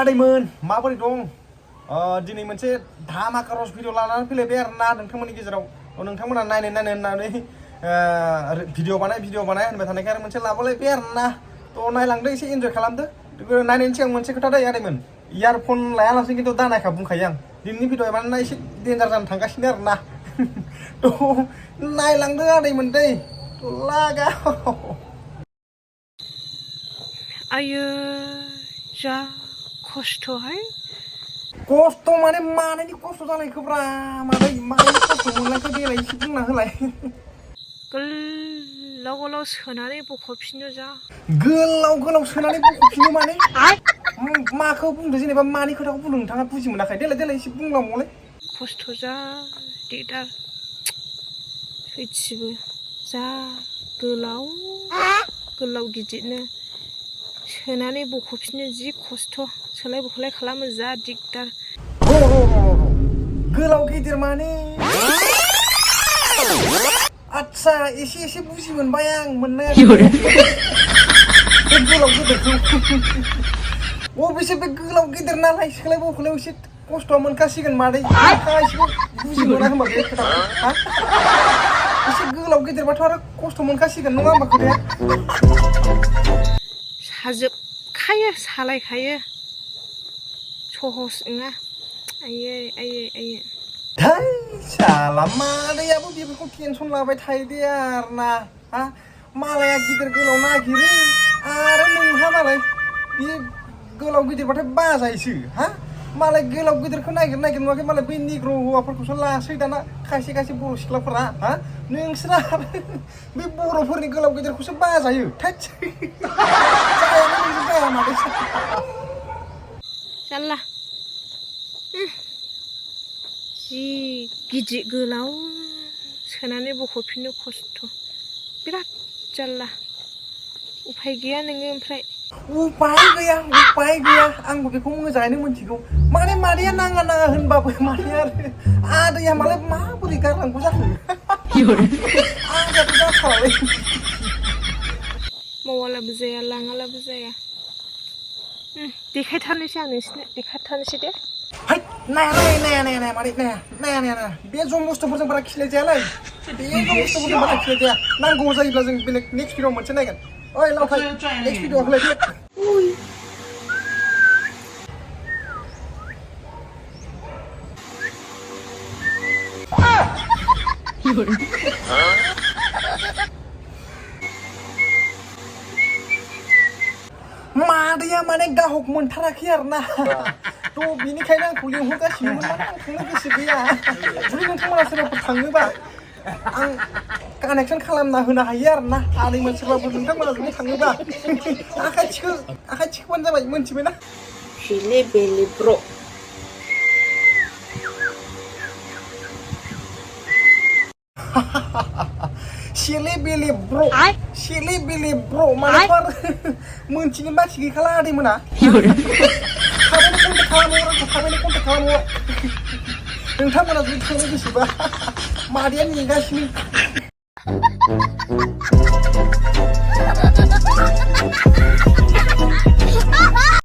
आदैमोन माबोरै दं दिनै मोनसे धामाका रस भिडिअ लानानै फैलायबाय आरोना नोंथांमोननि गेजेराव नोंथांमोना नायनो होननानै भिडिअ बानाय होनबाय थानायखाय मोनसे लाबोलायबाय आरोना थ' नायलांदो एसे इन्जय खालामदो नायनायनि सिगां मोनसे खोथा दै आदैमोन इयारफन लायालासे खिन्थु दानायखा बुंखायो आं दिनैनि भिडिअ मानोना एसे डेन्जार जानो थांगासिनो आरोना थ' नायलांदो आदैमोन दै लागाव आयो जा खस्थ'हाय खस्थ' माने मानायनि खस्थ' जानायखौब्रा माने खस्थ' मोननायखौ देलाय एसे बुंना होलाय गोलाव गोलाव सोनानै बख'फिनो जा गोलाव सोनानै बख'फिनो माने माखौ बुंदो जेनेबा मानि खोथाखौ बुंदों नोंथाङा बुजि मोनाखै देलाय एसे बुंलांबावलाय खस्थ' जा दिगदार सैथिबो जा गोलाव गिदिरनो सोनानै बख'फिनो जि खस्थ' सोलाय बख'लाय खालामो जा दिगदार गोलाव गिदिर माने आच्छा एसे बुजि मोनबाय आं मोननाया बे गोलाव गिदिरखौ अबेसे बे गोलाव गिदिर नालाय सोलाय बख'लायाव एसे खस्थ'आ मोनखासिगोन मादै नोंथाङा एसे बुजि मोना होनबा बे खोथाखौ एसे गोलाव गिदिरबाथ' आरो खस्थ' मोनखासिगोन नङा होनबा खोथाया साजोबखायो सालायखायो सहस नङा आयै धै साला मादैयाबो बेफोरखौ टेनसन लाबाय थायो दे आरोना मालाया गिदिर गोलाव नागिरो आरो नोंहा मालाय बे गोलाव गिदिरबाथाय बाजायोसो मालाय गोलाव गिदिरखौ नागिर नुवाखै मालाय बै निग्र' हौवाफोरखौसो लासै दाना खायसे बर' सिख्लाफोरा नोंसोरा बे बर'फोरनि गोलाव गिदिरखौसो बाजायो थोद जाया मादै जारला जि गिदिर गोलाव सोनानै बख'फिननो खस्थ' बिराद जारला उफाय गैया नोङो ओमफ्राय उपाय गैया आंबो बेखौ मोजाङैनो मिथिगौ माने मादैया नाङा होनबाबो मादैया आदैया मालाय माबोरै गारनांगौ जाखो आदैयाथ' जाथारालै मावालाबो जाया लाङालाबो जाया देखायथारनोसै आं नोंसिनो देखायथारनोसै दे नाया मादै नाया बे जम बुस्थुफोरजों बारा खिलाय जायालै बे जम बुस्थुफोरजों बारा खिलाय जाया नांगौ जायोब्ला जों बेलेग नेक्स्ट भिडिअ मोनसे नायगोन ओइ लावथाय नेक्स्ट भिडिअ होलायदो मादैया माने गाहक मोनथाराखै आरोना थ' बिनिखायनो आंखौ लिंहरगासिनोमोन माने आं थांनो गोसो गैया जुदि नोंथांमोना सोरबाफोर थाङोबा आं कानेक्सन खालामना होनो हायो आरोना आदैमोन सोरबाफोर नोंथांमोना जुदि थाङोबा आखाइ थिखोबानो जाबाय मोनथिबायना Chile Belly Bro Chile Belly Bro मानोथ' आरो मोनथिनो बाखि गैखाला आदैमोना थाबैनो कन्टेक्ट खालामो नोंथांमोना जुदि थांनो गोसोबा मादैया नेगासिनो